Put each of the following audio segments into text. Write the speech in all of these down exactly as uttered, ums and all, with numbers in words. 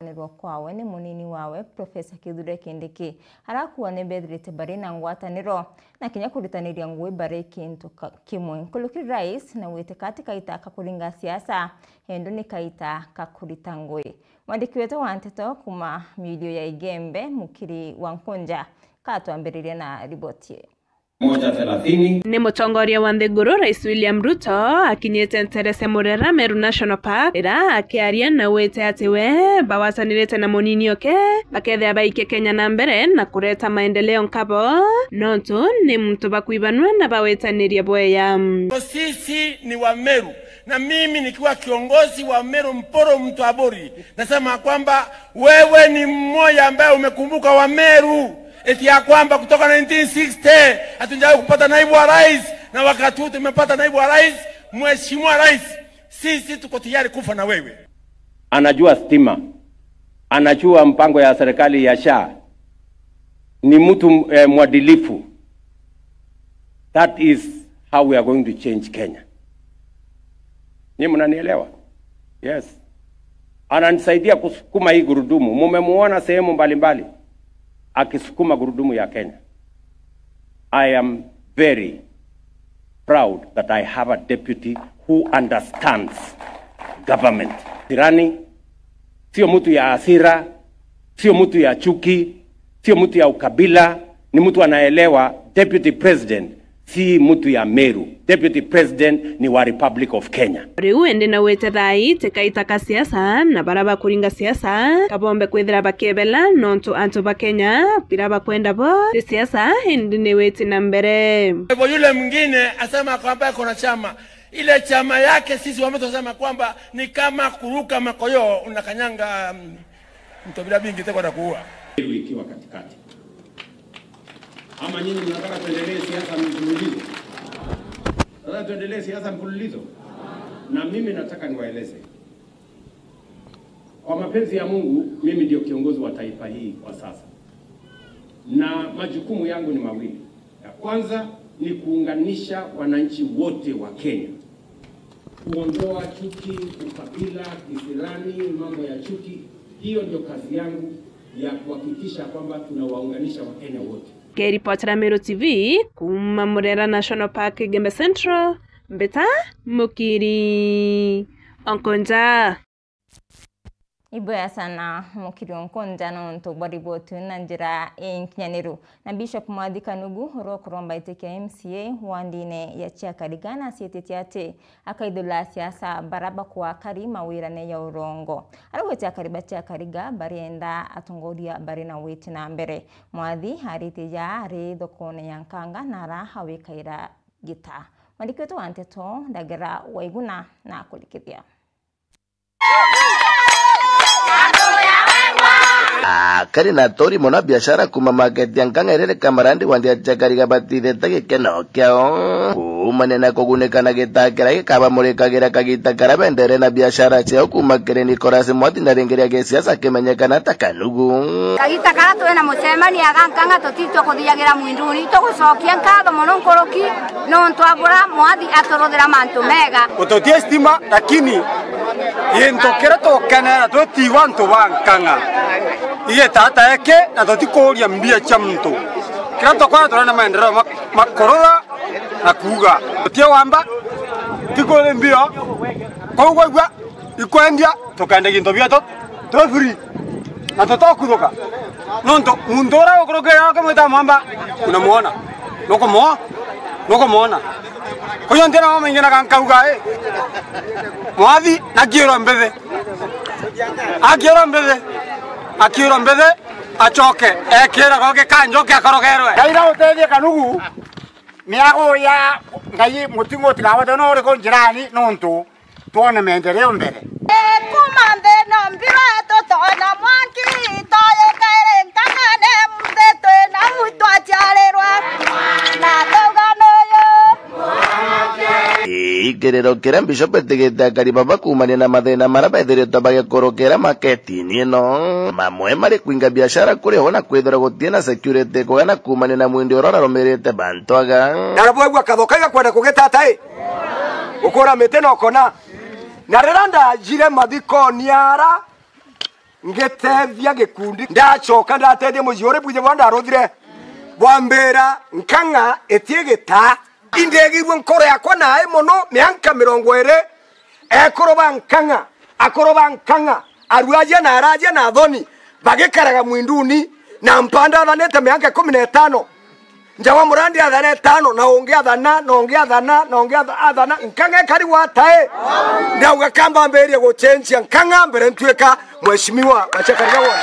Nirwa kwawe ni munini wawe, Professor Kithure Kindiki. Arakuwa ni bethirite bari na ngwataniro na kinya kuritaniria ngui bari kintu ka-, kimwe. Nkuruki rais na wite kati kaita ka kuringa siasa, endo ni kaita ka kurita ngui. Mwandiki wetu wa nteto kuma miurio ya Igembe, Mukiri wa Nkunja, katwambiririe na riboti ii. Moja thelathini. Ni mutongoria wa nthiguru, Rais William Ruto, akinyite ntere cia Murera Meru National Park, rira akiaria na wite ati we bagwatanirite na munini oke, bakethia baikia Kenya na mbere na kureta maendeleo nkabo, nontu ni muntu bakwibanua na bawitaniria bweya. Sisi ni wa Meru, na mimi nikiwa kiongozi wa Meru Mpuru Mtu Aburi, nasema kwamba wewe ni mmoja ambaye umekumbuka wa Meru, eti ya kwamba kutoka nineteen sixty hatujawahi kupata naibu wa rais, na wakati huu tumepata naibu wa rais. Mheshimiwa Rais, sisi tuko tayari kufa na wewe. Anajua stima, anajua mpango ya serikali ya SHA, ni mtu, eh, mwadilifu. That is how we are going to change Kenya. Nyinyi mnanielewa? Yes. Ananisaidia kusukuma hii gurudumu. Mumemuona sehemu mbalimbali akisukuma gurudumu ya Kenya. I am very proud that I have a deputy who understands government. Tirani, sio mtu ya hasira, sio mtu ya chuki, sio mtu ya ukabila, ni mtu anaelewa. Deputy President si mtu ya Meru. Deputy President ni wa Republic of Kenya. Riu indi na wite thaa ii ti kaita ka siasa, na bara bakuringa siasa kabombe kwithira bakebela, nontu antu ba Kenya bira bakwenda bo ti siasa, indi ni witi na mbere. Kwa hivyo yule mwingine asema kwamba kuna chama, ile chama yake sisi wame tunasema kwamba ni kama kuruka makoyo unakanyanga, mm, mto bila bingi teko na kuua. Ikiwa katikati. Ama nyinyi mnataka tuendelee siasa mfululizo? Nataka tuendelee siasa mfululizo? Na mimi nataka niwaeleze. Kwa mapenzi ya Mungu, mimi ndio kiongozi wa taifa hii kwa sasa. Na majukumu yangu ni mawili. Ya kwanza ni kuunganisha wananchi wote wa Kenya. Kuondoa chuki, ukabila, kisirani, mambo ya chuki. Hiyo ndio kazi yangu ya kuhakikisha kwamba tunawaunganisha Wakenya wote. Nkiripotera Meru T V kuma Murera National Park, Igembe Central, mbita Mukiri Onkonja. Ibwega sana Mukiri Onkonja nontu bwa riboti na njira inkinyaniru. Na Bishop Mwathi Kanugu, uria ukuromba giti kia M C A wandine ya Chiakariga, na acititie ati akaithura siasa bara bakwa akari mawirane ya urongo. Araugite akari ba Chiakariga barienda atongoria bari na witi na mbere. Mwathi arite ja ari thokone ya Nkanga na ara awikaira gita. Mwandiki wetu wa nteto Ndagera Waiguna na akurikithia. Akari na aturi mono a biashara kuma market ya Nkang'a iriri Kamarandi wandi ya Chiakariga batithite gikeno kiao kumania na kugunika na gita kiria gikabamurikagira kagita karia bendere na biashara ciao kuma kiri Nicholas Mwathi na ringi ria gisiasa kimenyekana ta Kanugu. Kagita karia turi na mucemanio aga Nkang'a tutitwe kuthiagira Mwinduni, itugucokia nkatho mono nkuruki. Nontu abura Mwathi aturuthira mantu mega. Gututi stima, lakini gintu kiria tukenera twitiwa antu ba Nkang'a. Igitata iki na tutikuuria mbia cia muntu. Kiria tukwona turona maendeleo ma, ma kurutha na kuuga. Tuti wamba, tikuuri mbio. Kwou gwaigua ikwendia, tukendia gintu bietu twi free. Na tutakuthuka. Nontu muntu uria ukurukira ukimwita mwamba, unamuona. Nukumo-, nukumwona. Kwou ntina mamaingi na gankauga, ii, Mwathi akiirwa mbithi. Akiirwa mbithi. Akiirwa mbithi, acoke. Ekira goke kanjoke akorogerwe. Ngai na utethie Kanugu. Miago ya Ngai mutingo utigawa no uriku njirani nontu twone maendeleo mbere. Kuma nthi no mbiro tutona mwanki, toyekaire Nkang'ane, nthi twina u twaciarirwa, na tauga nuyu. Ikiriro kiria Bishop etigite akari baba kumania na mathina maria bethiritwe bagikurukira maketini ino. Mamwe mari kwinga biashara kuri ho na kwithirwa gutina security kwega na kumania na mwindi uria urarumirite bantu aga. Na bwegua kathoka igakwenda kugitata i? Ukura miti na ukona. Na riria ndajire mathikoni ara, ngitethia gikundi, ndacoka ndatethia mucii uria bwije bwa ndaruthire, bwambira, Nkang'a iti gitaa. Indegirwe nkoro yakwa naai mono, mianka mirongo iri, ekuru ba Nkang'a, akuru ba Nkang'a, aruaja na araja na athoni, bagikaraga mwinduni, na mpanda athanite mianka ikumi na itano. Njawa Murandi athana itano, na ungi athana, na ungi athana, na ungi atha-, athana, Nkang'a ikari gwatae. Ndauga kamba mbambiririe gucenjia Nkang'a mbere ntuika Mheshimiwa wa Chakariga Ward.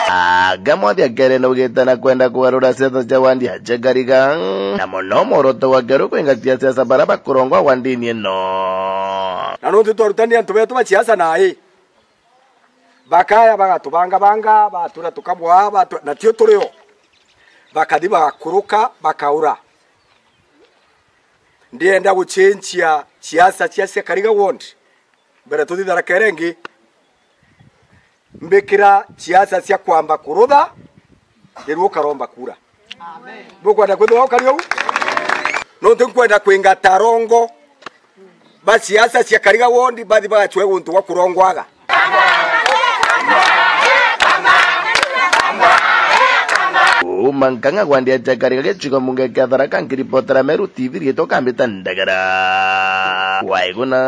Anga Mwathi Akere naugite na kwenda kugarura siasa cia wandi ya Chakariga, na mono mworoto gwake uri kuingatia siasa baria bakurongwa wandini ino. Na nontu twarutania antu betu ba siasa naai, bakaya bagatubangabanga, batura tukabwaa, batu-, na tio turio. Bakathi bagakuruka, bakaura. Ndienda gucenjia siasa cia Chakariga Ward. Mbere tuthi Tharaka Nithi ingi, mbikira siasa cia kwamba kurutha, riu ukaromba kura. Bukwenda kwithirwa ukari uu? Nontu nkwenda kwingata arongo ba siasa cia Chakariga Ward, bathi bagacwe guntu gwa kurongwaga. Kuuma Nkang'a wandi ya Chakariga gicigo mbunge kia Tharaka, nkiripotera Meru T V riitwa Kambita Ndagara. Waiguna.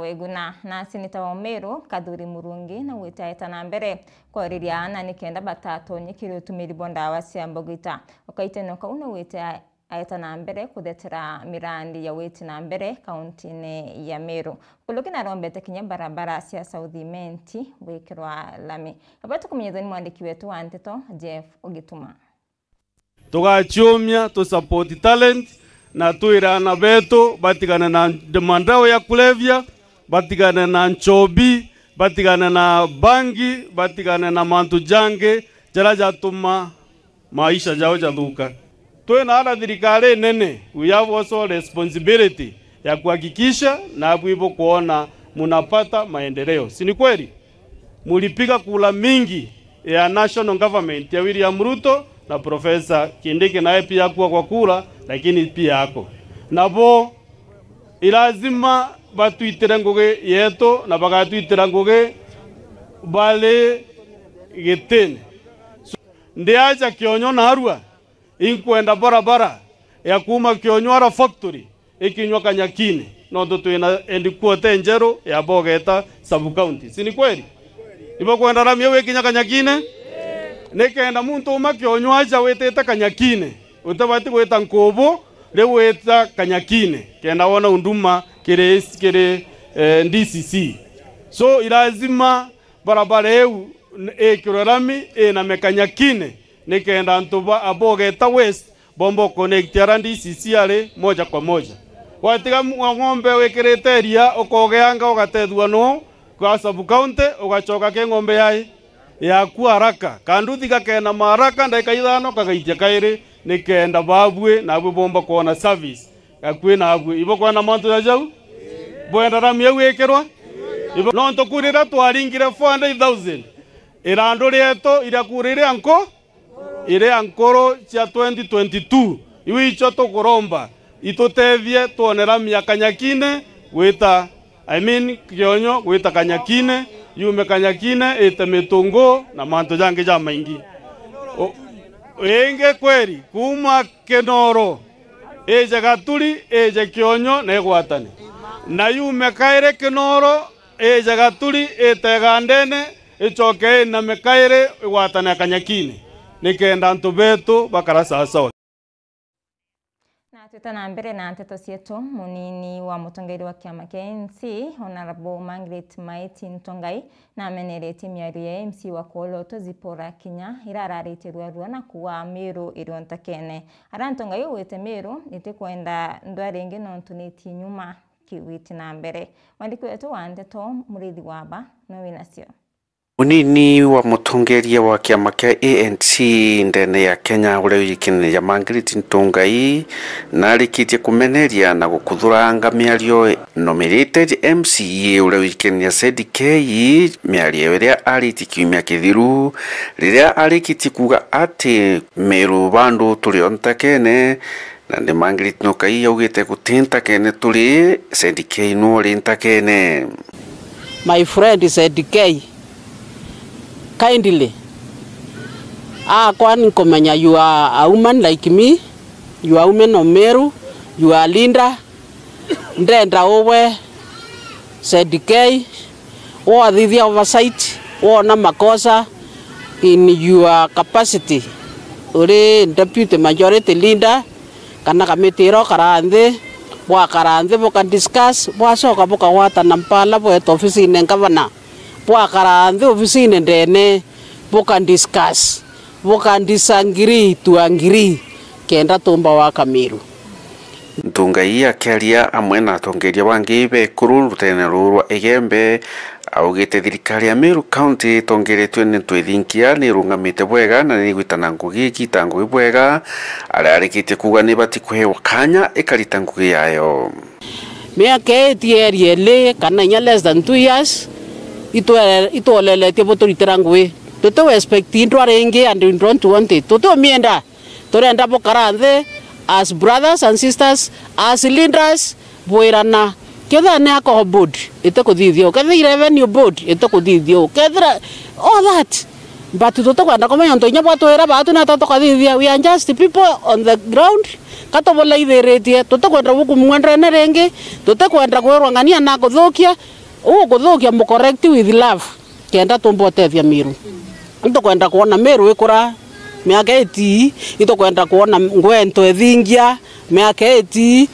Weguna na seneta wa Meru, Kathuri Murungi, na gwite aeta na mbere kwariria aana nikenda batatonye kiri utumiri bwa ndawa cia mbugita. Ukaitene kau na gwite aeta na mbere kuthetera mirandi ya witi na mbere kauntine ya Meru. Kuluki narombete kinya barabara cia South Imenti gwikirwa lami. Aba tukumenyethwa ni mwandiki wetu wa nteto, Jeff Ugituma. Tugaciumia, tu support talent, na twire aana betu batigane na madawa ya kulevya, batigane na nchobi, batigane na bangi, batigane na mantu jangi jaria jatuma maisha jao jathuka. Twina ara thirikari nene, we have also responsibility ya kuhakikisha nabwi bukwona munapata maendeleo. Si ni kweli? Mulipiga kura mingi ya national government ya William Ruto na Professor Kindiki, naye pia akua kwa kura, lakini pia ako. Nabo ilazima batwitire ngugi yetu na bagatwitira ngugi bari gitine. So, ndi aja Kionyo narua, inkwenda barabara ya kuuma Kionyo ara factory ikinywa Kanyakine, nontu twina headquarter njeru ya Bogeta sub county. Si ni kweli? Ibakwenda rami iu ikinya Kanyakine? Nikenda muntu uma Kionyo aja witite Kanyakine, utibati gwita Nkubu, riu wita Kanyakine, kenda wona huduma kiri, kiri, eh, D C C. So, ilazima barabara iu ikirwe rami, iname Kanyakine, nikenda antu ba, a Bogeta West bomba uconnect ara D C C ari moja kwa moja. Watiga mu-, ng'ombe wikirite iria, ukogeanga ugatethua nuu, kwa sub county, ugacoka ki ng'ombe yai yaku haraka. Kanduthi gakenama haraka, ndagika ithano kagaitia kairi, nikenda babui nabui bomba kwona service gakui nabui. Ibo kwenda mantu ja jau? Bwenda rami au ikirwa? Ibo, nontu ku riria twaringire four hundred thousand, irandu rietu iria ku riria nku, iria nkuru cia twenty twenty-two, iu icio tukuromba itutethie twone rami ya Kanyakine gwita, I mean, Kionyo gwita Kanyakine, yume Kanyakine ite Mitungu na mantu jangi jamaingi. O, ingi kweri, kuuma Kinoro ije Gaturi, ije Kionyo na igwatane. Na yume kairi Kinoro, ije Gaturi, ite Igandene, icoke iname kairi igwatane Kanyakine. Nikenda antu betu bakara sawasawa. Na twita na mbere na nteto cietu, munini wa mutongeria wa kiama kia A N C, Honorable Margaret Maeti Ntongai, nameneretie miario ya M C wa Kuoloto Zipporah Kinya, ira araritie ruarua na kuuga Meru iri o ntakene. Ara Ntongai ugwite Meru itikwenda ndwari ingi nontu niitie nyuma kiwiti na mbere. Mwandiki wetu wa nteto, Muriithi Waba, no winacio. Munini wa mutongeria wa kiama kia A N C ndene ya Kenya, uria wijikene ja Margaret Ntungai, narikitie kumeneria na gukuthuranga miario nominated M C A uria wijikene ja Said Kei, miario iria aritie kiumia kithiru, riria arikitie kuuga ati Meru bandu turi o ntakene, Nandi Margaret Nukai augite, "Guti ntakene turi, Said K nuo uri ntakene." My friend Said K, kindly, akwa nkumenya you are a woman like me, you are women of Meru, you are leader. Ndenda uwe Said K, wathithia oversight, wona makosa in your capacity, uri deputy majority leader, kana kamiti ira ukara nthi, bwakara nthi buka discuss, bwacoka bukagwatana mpala bweta ofisine ngavana, bwakara nthi ofisine ndene buka discuss, buka disagree to agree, kenda tumba waka Meru. Ntungai akiaria amwe na atongeria bangi bekuru rutene ruu rwa Igembe, augite thirikari ya Meru County itongeretue ni twithinkia ni irungamite bwega na ni igwitana ngugi ikiita ngugi bwega, aria arikitie kuuga ni ibati kuhewa kanya ikarita ngugi yayo. Miaka iti eri eli kana inya less than two years, itwe-, itwoleletie buturitira ngugi. Tuti expect intwa ringi and we don't want it. Tuti umienda. Turenda bukara nthi as brothers and sisters, as leaders, bwirana. Kethira ni alcohol board, itikuthithia uu. Kethira revenue board, itikuthithia uu. Kethira all that. But tutikwenda kumenya untu inya bwatwira baatu nata tukathithia. We are just people on the ground. Ka tubulaithiritie, tutikwenda gukumwendene ringi, tutikwenda kwirwa ng'ania na kuthukia. Uu kuthukia mu correct with love. Kenda tumba utethia Miru. Ntukwenda kwona Miru ikura miaka itii, itukwenda kwona ngwento ithingia miaka itii.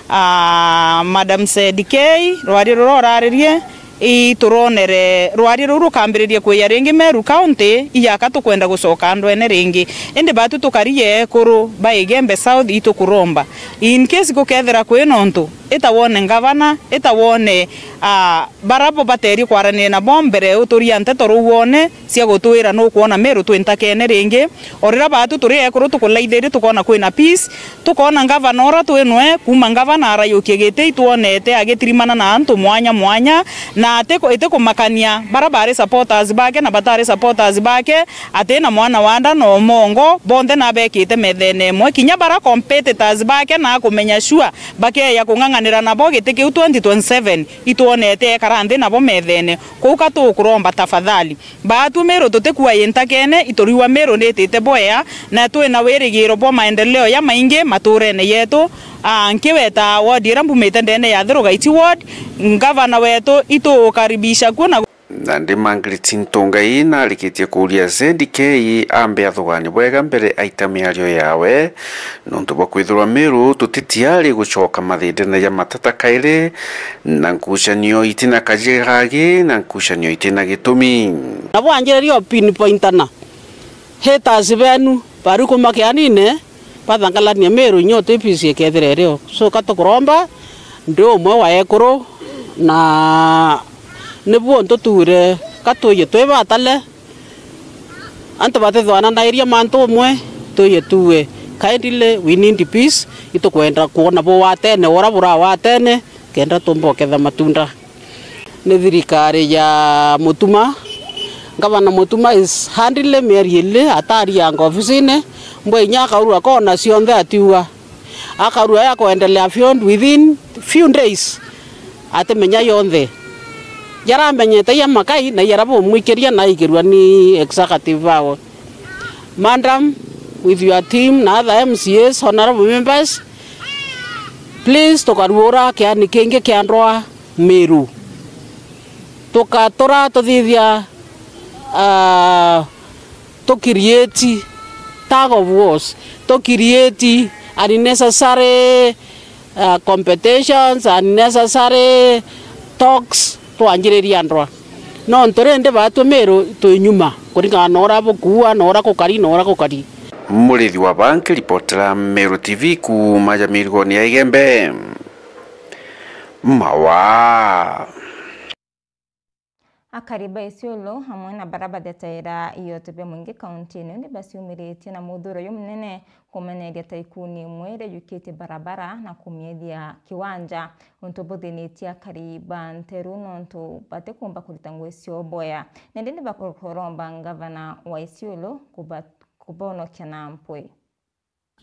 Ah, Madam Said K, rwari ruria uraririe, ituronere rwari ruu rukambiriria kwija ringi Meru County, ijaka tukwenda gucoka ndwene ringi. Indi batu tukari ekuru ba Igembe South itukuromba. In case gukethira kwina untu, ita wone ngavana, ita wone, ah, bara bo baterie kwaraniria nabo mbere, uturia nteto ruu wone cia gutwira nukwona Meru twi ntakene ringi. O riria baatu turi ekuru tukulaithiria tukoona kwina peace, tukoona ngavana uria twi nwe, kuuma ngavana araiukie giti itwonete agitirimana na antu mwanya mwanya, na ati-, itikumakania bara bari supporters bake na batari supporters bake, ati na mwana wa nda na umongo, bonthe nabekite methene imwe. Kinya bara competitors bake na akumenya sure bakeeja kung'ang'anira nabo giti kiu twenty twenty-seven, itwonete ekara nthi nabo methene. Kuu ka tukuromba tafadhali. Baatu Miru tutikuaji ntakene, ituriwa Miru nitite bwea, na twina wirigiro bwa maendeleo jamaingi maturene yetu. Aa, nkiweta ward iria mbumite ndene ya Thiru Gaiti ward, ngavana wetu ituukaribisha kuo na Nandi Margaret Ntungai narikitie kuuria Said K ambe athugani bwega mbere aita miario yawe, nontu bwa kwithirwa Miru tutitiari gucoka mathindene ja matata kairi, na nkucanio itina kaji gagi, na nkucanio itina gitumi. Na bwanjiriria o pinpointana haters benu bari kuma kianine, bathangalania Miru inya uti peace ikethira irio. So, ka tukuromba, ndi umwe wa ekuru, na nibu untu tuure, ka twije twi batale, antu batithwananairia mantu umwe, twije tuue. Kindly, we need peace, itukwenda kwona buwatene, ura burawatene, kenda tumba uketha matunda. Ni thirikari ya Mutuma. Ngavana Mutuma is hardly mieri ili atarianga ofisine, mbwe inya akaurua kona cionthe atiuga. Akarua ya kuendelea beyond within few days. Atimenya yonthe. Jaramenyete ya makai na yara bumwikiria na aikirua ni executive bao. Madam, with your team na other M C As, honorable members, please tukaruura kiani kingi kia ndwaa Miru. Tukatura tuthithia, ah, tu create tug of wars, tu create unnecessary, ah, competitions, unnecessary talks, twanjiriria ndwaa. Nontu rindi baatu Miru twi nyuma, kuringana na uria bukuua, na uria gukari, na uria gukari. Murithi wa Bank, ripotera Meru T V kuuma ja mirigoni ya Igembe. Mawa. Akari ba Isiolo amwe na bara bathetaira iotebia mwingi kaunti ino ni baciumiritie na muthuro jumunene kumeneria taikuni imwe iria yukitie barabara na kumiethia kiwanja. Untu buthinitie akari ba nteru nontu batikumba kurita ngugi ciao boya. Nindi ni bakuromba ngavana wa Isiolo kuba-, kubonokia na mpwi.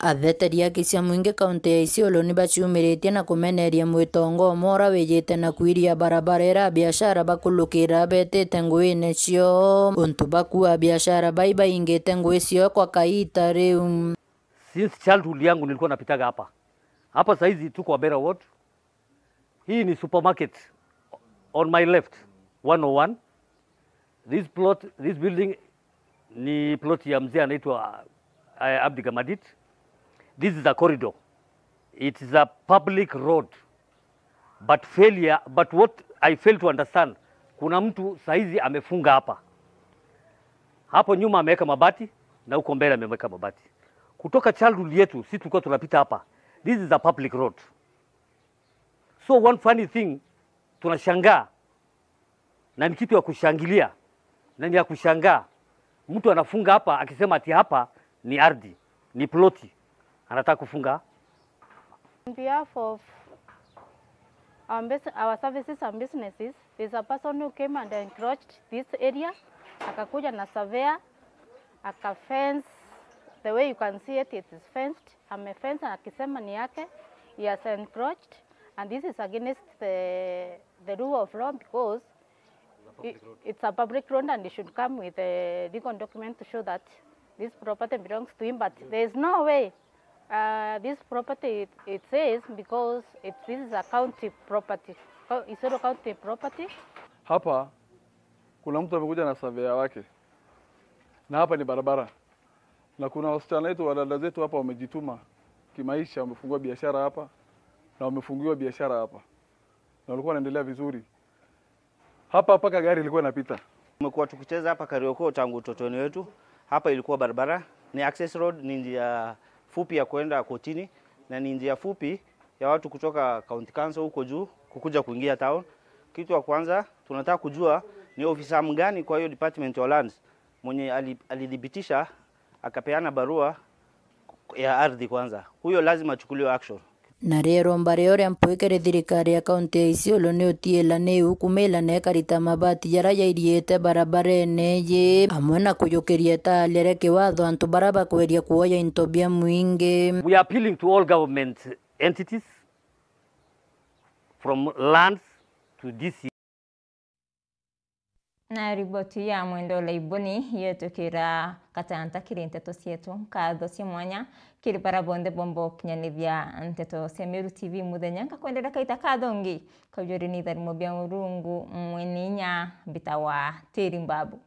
Atheteria aki cia mwingi kaunti ya Isiolo ni baciumiritie na kumeneria mwitongo umwe uria wijite na kwiria barabara iria abiashara bakulukira betite nguine cio, untu bakua abiashara bai baingite ngui cio kwa kaita riu. Since childhood yangu nilikuwa napitaga hapa. Hapa saizi tuko Abera Ward. Hii ni supermarket on my left, one oh one. This plot, this building ni plot ya mzee anaitwa, eh, Abdi Gamadit. This is a corridor. It is a public road. But failure, but what I fail to understand, kuna mtu saizi amefunga hapa. Hapo nyuma ameweka mabati na huko mbele ameweka mabati. Kutoka childhood yetu, si tulikuwa tunapita hapa. This is a public road. So one funny thing, tunashangaa, na ni kitu ya kushangilia, na ni ya kushangaa. Mtu anafunga hapa akisema ati hapa ni ardhi, ni ploti. Anataka kufunga. On behalf of our bus-, our services and businesses, there's a person who came and encroached this area, akakuja na surveyor, aka fence. The way you can see it, it is fenced. Ame fence akisema ni yake, he has encroached, and this is against the, the rule of law because i-, it's a public road and he should come with a legal document to show that this property belongs to him, but there is no way, uh, this property, it, it says because it, this is a county property, co-, Isiolo County property. Hapa kuna mtu amekuja na surveyor wake, na hapa ni barabara, na kuna wasichana wetu, wadada zetu hapa wamejituma kimaisha, wamefungua biashara hapa na wamefungiwa biashara hapa, na walikuwa wanaendelea vizuri hapa mpaka gari ilikuwa inapita. Tumekuwa tukicheza hapa Kariokoo tangu utotoni wetu. Hapa ilikuwa barabara, ni access road, ni njia fupi ya kwenda kotini, na ni njia fupi ya watu kutoka County Council huko juu kukuja kuingia town. Kitu ya kwanza tunataka kujua ni ofisa mgani kwa hiyo department ya lands mwenye ali-, alithibitisha akapeana barua ya ardhi kwanza. Huyo lazima achukuliwe action. Na rio iromba ria uria mpwikire thirikari ya kaunti ya Isiolo ni utiila ni iu kumila na ikarita mabati jaria jairiite barabarene iji, amwe na kujukiria italia ria kiwatho antu baria bakweria kuoya into bia mwingi. We are appealing to all government entities, from lands to D C. Na riboti ya Mwendo Laiboni yetukira gatanta kiri nteto cietu. Nkatho cia mwanya kiri bara bonthe bomba ukinyanithia nteto cia Meru T V muthenya. Nkakwendera kaita kathongi kaujuri ni itharimo bia Murungu mwene inya mbitawa Tiri Mbabu.